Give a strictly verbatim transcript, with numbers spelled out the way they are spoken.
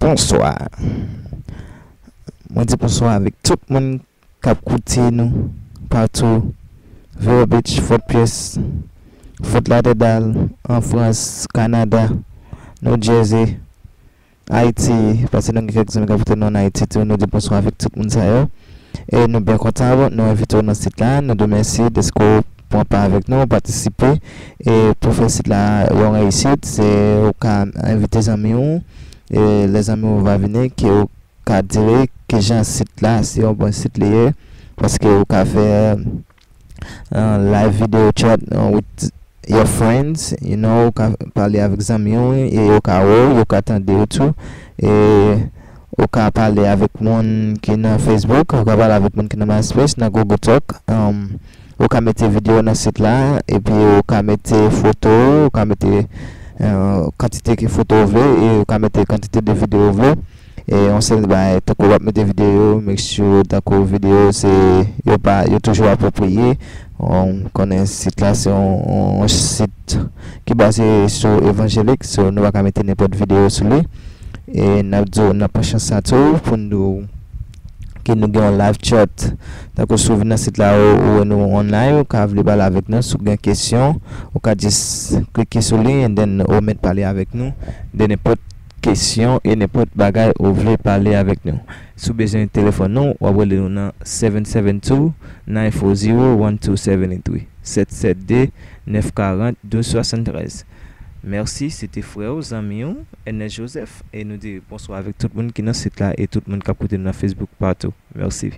Bonswa. Mwen di bonswa avèk tout moun k ap koute nou patou, Vero Beach, Fort Pierce, Fort Lauderdale, an Frans, Kanada, New Jersey, Ayiti, paske nou gen kèk zanmi k ap koute nou ann Ayiti tou, nou di bonswa avèk tout moun sa yo. E nou byen kontan, bon, nou envite w nan sit la, nou di w mèsi dèske w pran pa avèk nou, w patisipe. E pou fè sit la yon reyisit, se ou ka envite zanmi w, e lè zanmi w va vini, ke w ka di li kijan sit la, se yon bon sit li ye, paske ou ka fè uh, live video chat uh, with your friends, you know, ou ka pale avèk zanmi w, e yo ka wè w, yo ka tande w tou, e ou ka pale avèk moun ki nan Facebook, ou ka pale avèk moun ki nan MySpace, nan Google Talk. Um, ou ka mete videyo nan sit la, epi ou ka mete foto, ou ka mete uh, kantite ki foto ou vle, e ou ka mete kantite de videyo ou vle. E yon sèl bagay, tankou w ap mete videyo, make sure tankou videyo se yo pa yo toujou apwopriye. Ou konnen sit la se yon, yon sit ki baze sou evanjelik, so nou pa ka mete nenpòt videyo sou li. E n ap di w, n ap pran chans sa tou pou n di w ke nou gen yon live chat. Tankou si w vin nan sit la, ou, ou wè nou online, ou ka vle pale avèk nou, si w gen kesyon, ou ka jis klike sou li, and then ou mèt pale avèk nou de nenpòt kesyon e nenpòt bagay ou vle pale avèk nou. Si w bezwen telefòn nou, w ap rele nou nan seven seven two, nine four zero, one two seven three, sèt sèt de, nèf karant, douz swasann trèz. Mèsi, se te frè w, zanmi w, Ernest Joseph, e nou di bonswa avèk tout moun ki nan sit la e tout moun k ap koute nou nan Facebook patou. Mèsi.